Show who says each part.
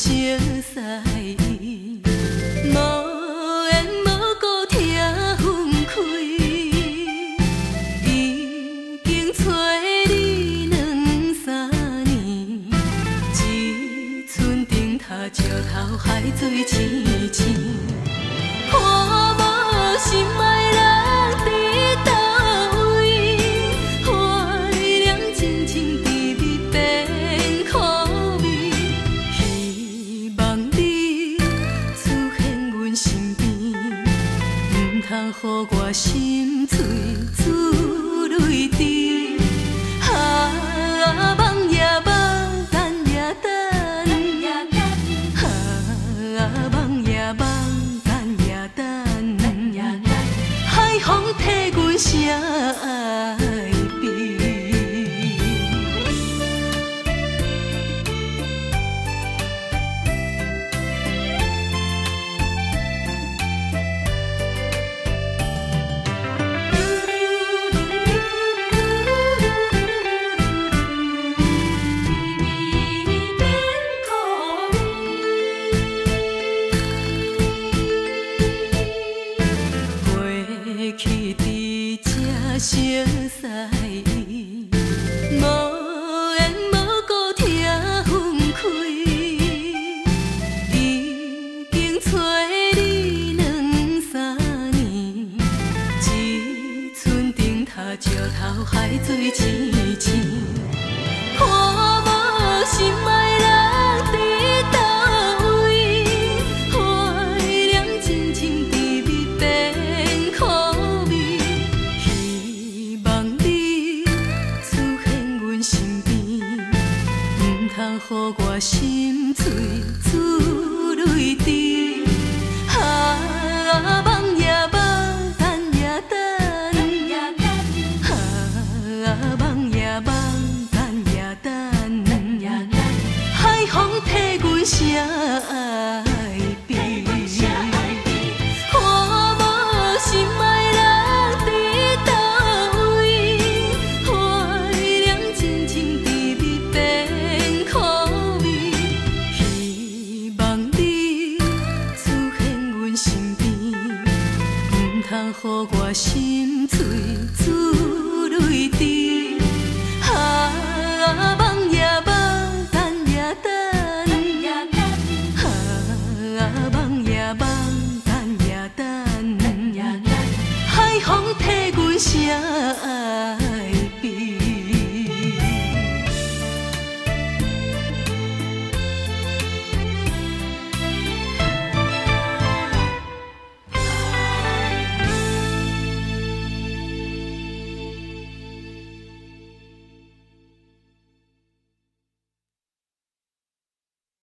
Speaker 1: 熟似伊，無緣無故疼分開，已經揣你兩三年，一寸頂頭石頭海水深深，看無心愛人佇佗位，懷念真情甜蜜變苦味，希望你出現阮身邊，毋通予我心碎珠淚滴。啊，夢也夢，等也等，啊，夢也夢，等也等，海風替阮寫愛悲。
Speaker 2: 變苦
Speaker 1: 過去佇這熟似伊，無緣無故疼分開，已經揣你兩三年，一寸頂頭石頭海水深深，看無心愛人佇佗位，懷念真情甜蜜變苦味，希望你出現阮身邊，毋通予我心碎珠淚滴。啊，夢也夢，等也等，啊，夢也夢，等也等，海風替阮寫愛悲。看無心愛人佇佗位，懷念真情甜蜜變苦味，希望你出現阮身邊，毋通予我心碎珠淚滴。啊，夢也夢，等也等，啊，夢也夢，等也等，海風替阮寫。